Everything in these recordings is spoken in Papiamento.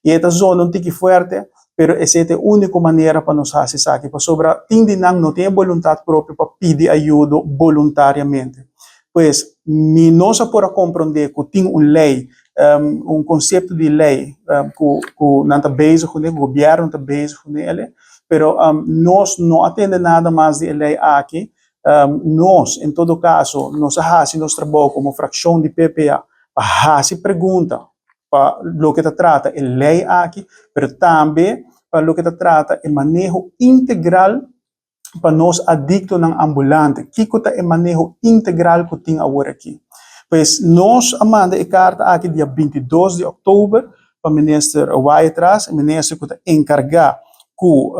I e ta zona un tiki fuerte, pero esei ta e úniko manera pa nos hasi esaki, pasobra tin di nan no tin e boluntat propio pa pidi ayudo boluntariamente. Pues, mi nos a por a komprondé ku tin un lei, un konsepto di lei ku nan ta bezig kuné, ku gobièrnu ta bezig kuné el'e, pero nos no a tende nada mas di e lei aki. Nos, en todo kaso, nos a hasi nos trabou komo frakshon di PPA pa hasi pregunta pa loke ta trata e lei aki, pero tambe pa loke ta trata e maneho integral pa nos adiktonan ambulante. Kiko ta e maneho integral ku tin awor aki? Pues nos a manda e karta aki dia 22 di òktober pa minister Wyatt-Ras, e minister ku ta enkargá ku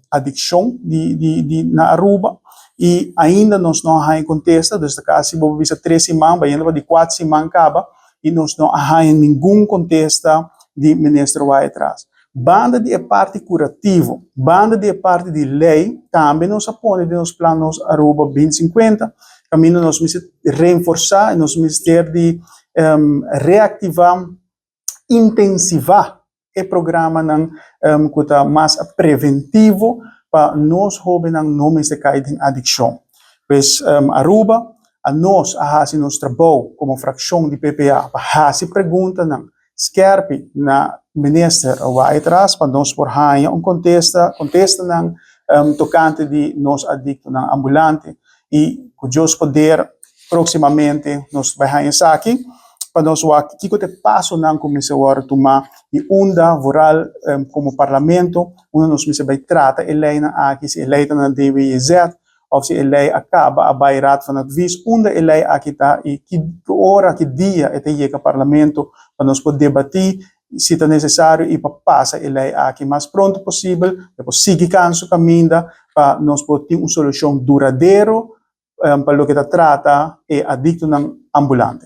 adikshon di di di na Aruba i ainda nos no a haña kontesta, dus ta kasi bo por bisa tres siman bayendo pa di kuater siman kaba i nos no a haña ningun kontesta di minister Wyatt-Ras. Banda di e parti kurativo, banda di e parti di lei, tambe nos a pone den nos plan Nos Aruba 2050, kaminda nos mester reenforsá i nos mester di reaktivá, intensivá e programanan ku ta mas preventivo pa nos hóbennan no mester kai den adikshon. Pues Aruba, anos a hasi nos trabou komo frakshon di PPA pa hasi preguntanan skerpi na minister Wyatt-Ras pa nos por haña un kontesta, kontestanan tokante di nos adiktonan ambulante i ku Dios poder próksimamente nos bai haña esaki pa nos wak kiko ta e pasonan ku mester wòrdu tumá i unda vooral komo parlamento unda nos mester bai trata e leinan aki, si e lei ta na DWZ òf si e lei a kaba a bai Raad van Advies, unda e lei aki ta i ki ora, ki dia e ta yega parlamento pa nos por debatí si ta nesesario i pa pasa e lei aki mas pronto posibel, e por sigui kan su kaminda pa nos por tin un solushon duradero pa loke ta trata e adiktonan ambulante.